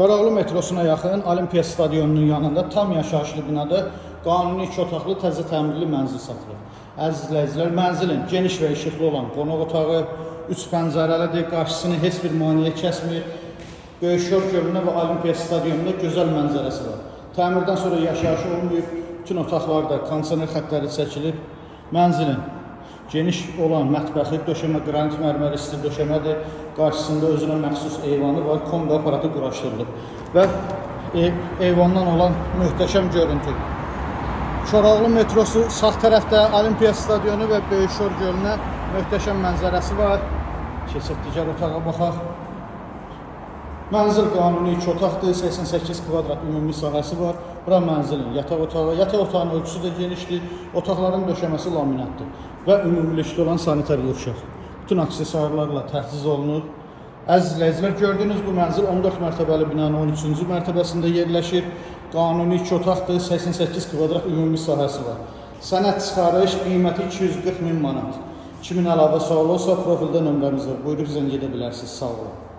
Koroğlu metrosuna yaxın Olimpiya stadionunun yanında tam yaşayışlı binada qanuni 2 otaqlı təzə təmirli mənzil satılır. Əziz izləyicilər, mənzilin geniş və işıqlı olan qonaq otağı 3 pəncərəlidir, qarşısını heç bir maneə kəsmir. Böyükşor gölünə və Olimpiya stadionunda gözəl mənzərəsi var. Təmirdən sonra yaşayış olmayıb, bütün otaqlarda kondisioner xəttləri çəkilib. Mənzilin geniş olan mətbəxi, döşəmə qranit mərmər isti döşəmədir. Qarşısında özünə məxsus eyvanı var, kombi aparatı quraşdırılıb və eyvandan olan möhtəşəm görüntü. Koroğlu metrosu sağ tərəfdə Olimpiya stadionu və Böyükşor gölünə möhtəşəm mənzərəsi var. Keçək digər otağa baxaq. Mənzil qanuni 2 otaqdır, 88 kvadrat ümumi sahəsi var. Bura mənzilin yataq otağı. Yataq otağının ölçüsü də genişdir. Otaqların döşəməsi laminatdır və ümumilikdə olan sanitar yığışıq. Bütün aksesuarlarla təchiz olunur. Əziz izləyicilər, gördüyünüz bu mənzil 14 mərtəbəli binanın 13-cü mərtəbəsində yerləşir. Qanuni 2 otaqdır, 88 kvadrat ümumi sahəsi var. Sənəd çıxarış qiyməti 240 min manat. Kimin əlavə sualı olsa profildə nömrəmiz var. Buyurub zəng edə bilərsiniz. Sağ olun.